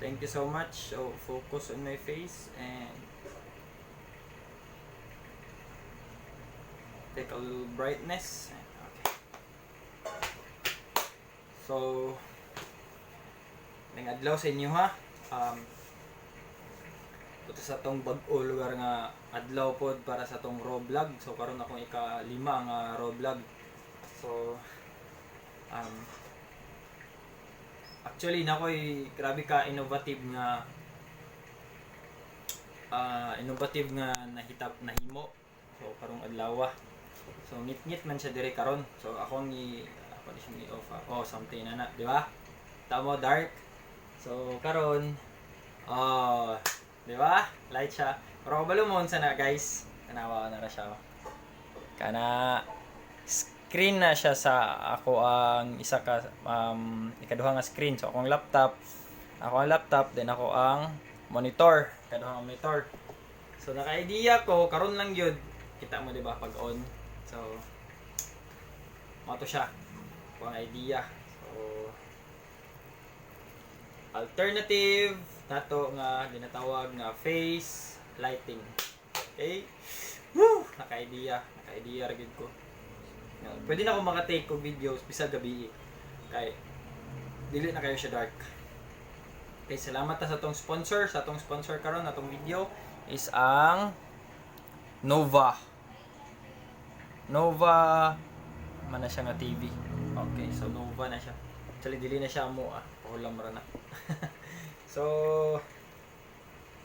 Thank you so much. So, focus on my face and take a little brightness. Okay. So, maayong adlaw sa inyo ha. Ito sa tong bag-o lugar nga adlaw pod para sa tong raw vlog. So karon akong ika-lima nga raw vlog. So actually nakoy grabe ka innovative nga nahitap nahimo. So karong adlaw. So ngit-ngit man siya dire karon. So ako ni siyang i-off. Oh, something na na, di ba? Tamo dark. So karon, oh, di ba? Light siya. Pero kabalo mo unsa na, guys. Tanawa na ra siya, oh. Kana screen na siya sa ako ang isa ka ikaduha nga screen. So akong laptop, then ako ang monitor, ikaduha nga monitor. So naka-idea ko karon lang gyud. Kita mo, di ba, pag on? So mao to siya. Ako ang idea. So alternative nato nga ginatawag nga face lighting. Okay? Woo! Naka-idea, naka-idea ra gyud ko. Yan. Pwede na ako maka-take og videos bisag gabi kay dili na kayo siya dark. Okay, salamat ta sa atong sponsor karon atong video is ang Nova. Nova man na siya nga TV. Okay, so Nova na siya. Actually, dili na siya mo ah. Pahulam ra na. So,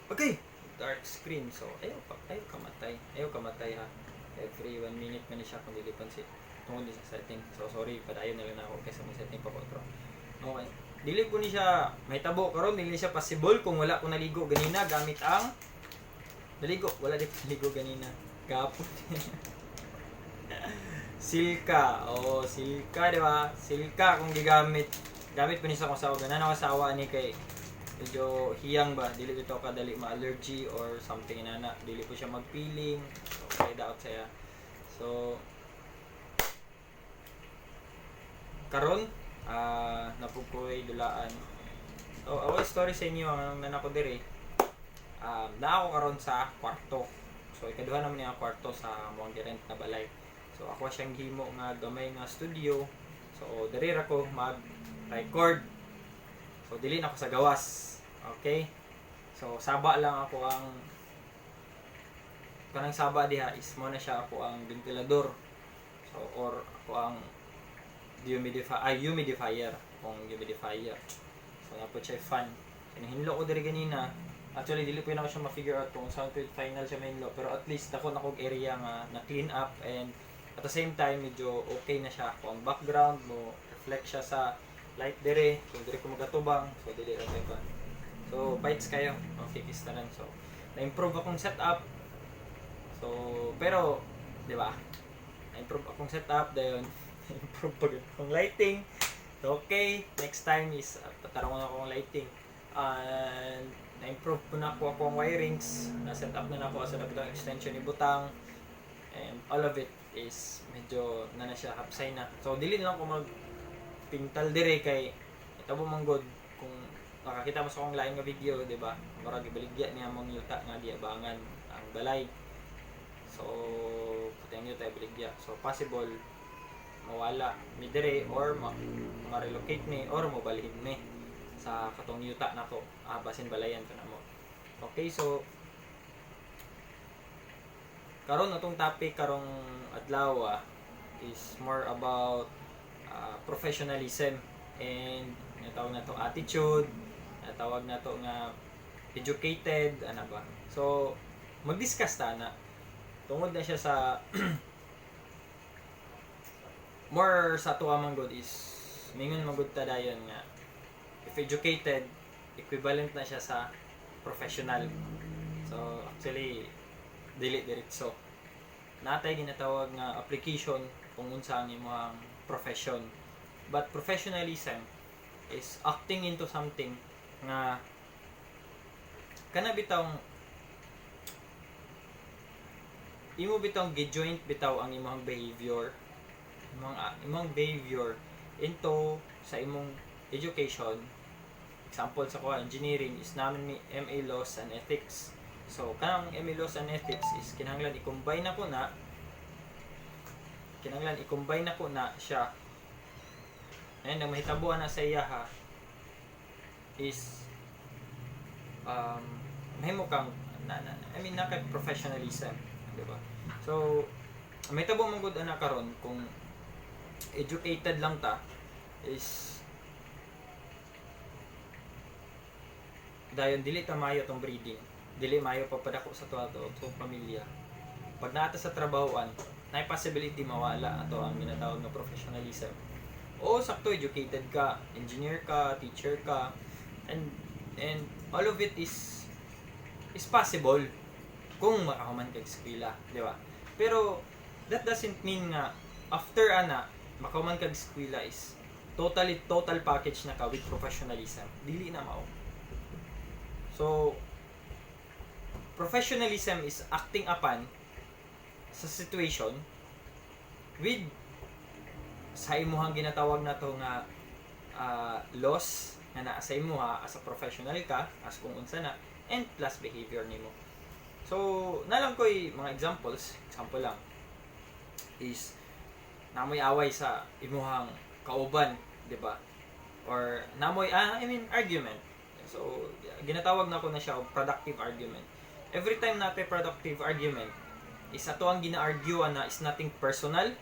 okay. Dark screen. So, ayaw pa, ayaw kamatay. Ayaw kamatay ha. Every 1 minute man ni siya kung dili pansi. Tungod ni sa setting. So, sorry, padayon na lang na ako kaysa may setting pa ko. Pero, okay. Dili ko ni siya mahitabo karon, dili siya possible kung wala ko naligo ganina gamit ang naligo, wala di ko naligo ganina. Gapon. Silka. Oh, Silka, di ba? Silka kung gigamit. Gamit po ni sa kung sawa. Ganan ako sawa ni kay medyo hiyang ba, dili bitaw kadali ma-allergy or something inana. Dili po siya magpiling. So, okay daot saya. So, karon naa pud ko'y dulaan. So, ako story sa inyo ang nana ko diri. Naa ako karon sa kwarto. So, ikaduha naman niya ang kwarto sa among girent na balay. So, ako siyang himo nga gamay nga studio. So, diri ra ko mag-record. So, dili na ako sa gawas. Okay? So, saba lang ako ang kanang saba diha is mo na siya ako ang ventilador. So, or ako ang dehumidifier, ay, humidifier, akong humidifier. So, naa po siya fan. So, nahinlo ko diri ganina. Actually, dili po yun ako siya ma-figure out kung saan final siya mahinlo. Pero at least, dako na kog area nga na clean up and at the same time, medyo okay na siya. Kung ang background mo, reflect siya sa light dire. So, dire ko magatubang. So, dili ra tayo ba. So, bites kayo. Okay, kista lang. So, na-improve akong setup. So, pero, di ba? Na-improve akong setup. Dayon, na-improve pa akong lighting. So, okay. Next time is, patarong na akong lighting. And, na-improve po na ako akong wirings. Na-set up na nako sa dapat ang extension ni butang. And all of it is medyo na na siya hapsay na. So, dili na lang ko mag pintal dire kay itabo man god kung nakakita mo sa akong lain nga video, di ba? Murag ibaligya niya mong yuta nga giabangan ang balay. So, pati ang yuta ibaligya. So, possible mawala mi dire or ma-relocate mi or mobalhin mi sa katong yuta nako. Ah, basin balayan to na mo. Okay, so karon atong topic karong adlaw is more about professionalism and natawag na to attitude, natawag na to nga educated, ano ba. So, mag-discuss ta na. Tungod na siya sa more sa tuwa man gud is mingon man gud ta dayon nga if educated, equivalent na siya sa professional. So, actually, dili diretso. Natay ginatawag nga application kung unsa ang imong profession. But professionalism is acting into something nga kana bitawng imo bitawng gi-joint bitaw ang imong behavior, imong behavior into sa imong education. Example sa kuha, engineering is naa man mi MA Laws and Ethics. So kanang MA Laws and Ethics is kinahanglan i-combine nako na siya. And ang mahitabo na sa iya ha is mahimo kang na, I mean, naka professionalism, di ba? So mahitabo man gud ana karon kung educated lang ta is dayon dili ta maayo tong breeding, dili maayo pagpadako sa tuwa to atong pamilya. Pag naa ta sa trabahoan, naay possibility mawala ato ang ginatawag nga professionalism. Oo, sakto educated ka, engineer ka, teacher ka, and all of it is possible kung makahuman kag eskwela, di ba? Pero that doesn't mean nga after ana makahuman kag eskwela is totally total package na ka with professionalism. Dili na mao. So professionalism is acting upon sa situation with sa imuhang ginatawag na to nga laws nga naa sa imuha as a professional ka, as kung unsa na, and plus behavior nimo. So nalang ko'y mga examples. Example lang is naa moy away sa imuhang kauban, di ba? Or naa moy I mean, argument. So ginatawag nako na siya og productive argument. Every time natin productive argument is ato ang gina-argue na is nothing personal,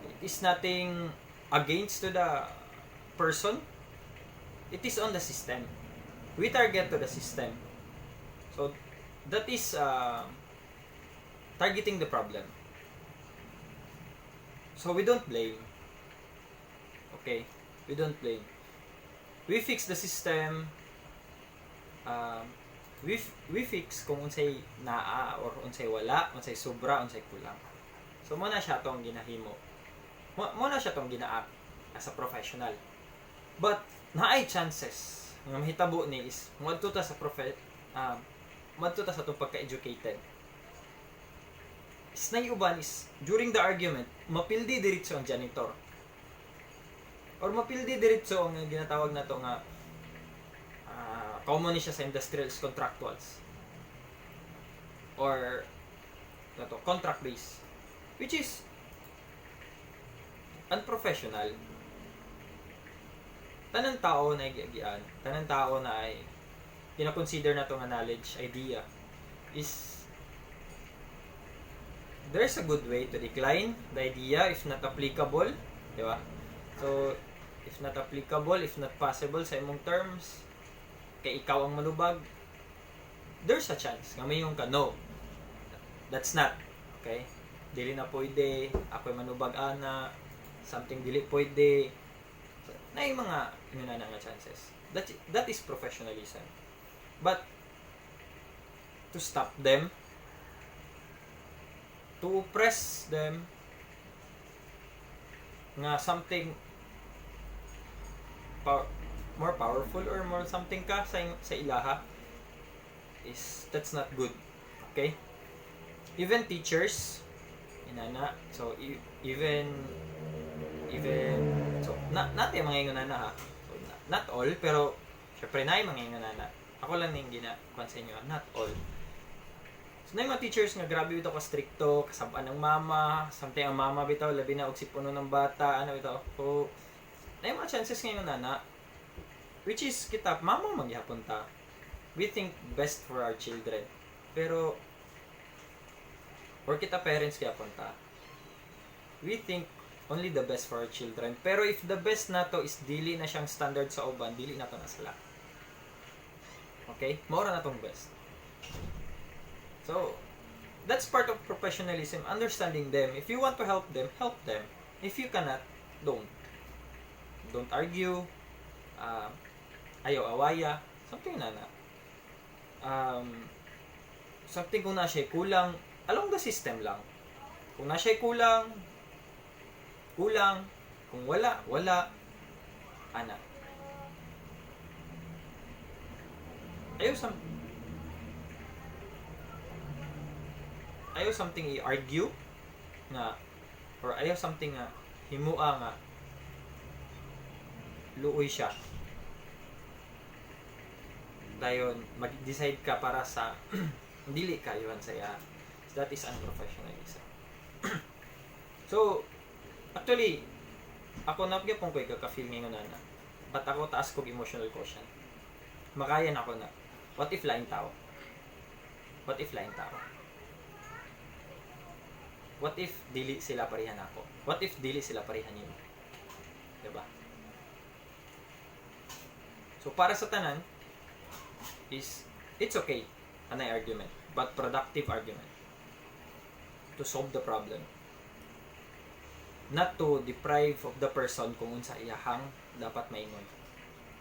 it is nothing against to the person, it is on the system. We target to the system. So that is targeting the problem. So we don't blame, okay? We don't blame, we fix the system. We fix kung unsay naa or unsay wala, unsay sobra, unsay kulang. So mo na siya tong ginahimo, mo na siya tong gina-act as a professional. But naay chances nga mahitabo ni is moadto ta sa atong pagka-educated is nay uban is during the argument mapildi diretso ang janitor or mapildi diretso ang ginatawag nato nga common ni siya sa industrials, contractuals or nato contract base, which is unprofessional. Tanan tao na giagian, tanan tao na ay kina-consider na to nga knowledge idea is there's a good way to decline the idea if not applicable, di ba? So if not applicable, if not possible sa imong terms, kay ikaw ang manubag, there's a chance nga mayon ka, "No, that's not okay, dili na pwede, ako'y manubag ana, something dili pwede." So, na yung mga yun na nga chances. That is professionalism. But to stop them, to oppress them nga something more powerful or more something ka sa ilaha is that's not good, okay? Even teachers inana. So even so not not yung mga ingon na ha. So not all, pero syempre na yung mga ingon na. Ako lang ning gina kuan sa inyo, not all. So na yung mga teachers nga grabe bitaw ka strikto, kasab-an ng mama, something ang mama bitaw labi na og sipuno ng bata, ano bitaw. So na yung mga chances ngayon na, which is kita mama magyapon ta. We think best for our children. Pero or kita parents gyapon ta. We think only the best for our children. Pero if the best nato is dili na siyang standard sa uban, dili nato na sala. Okay? Mao ra na tong best. So, that's part of professionalism, understanding them. If you want to help them, help them. If you cannot, don't. Don't argue. Ayaw awaya. Something na na. Something kung na siya kulang, along the system lang. Kung na siya kulang, kulang. Kung wala, wala. Ana. Ayaw something i-argue nga or ayaw something nga himua nga luoy siya. Dayon mag-decide ka para sa dili kaayuhan sa iya. That is unprofessionalism. So, actually, ako na gyapon ko ka-feel ngayon na. But ako, taas kog emotional quotient. Makaya na ako na. What if laing tao? What if laing tao? What if dili sila parehan ako? What if dili sila parehan nimo? Diba? So para sa tanan is it's okay anay argument, but productive argument to solve the problem, not to deprive of the person kung unsa iyahang dapat maingon,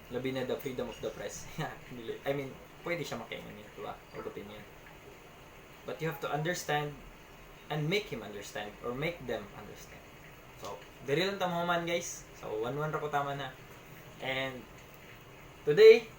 labi na the freedom of the press. Dili, I mean, pwede siya makaingon yun, diba, or opinion, but you have to understand and make him understand or make them understand. So diri lang ta mahuman, guys. So 1-1 ra ko tama na, and today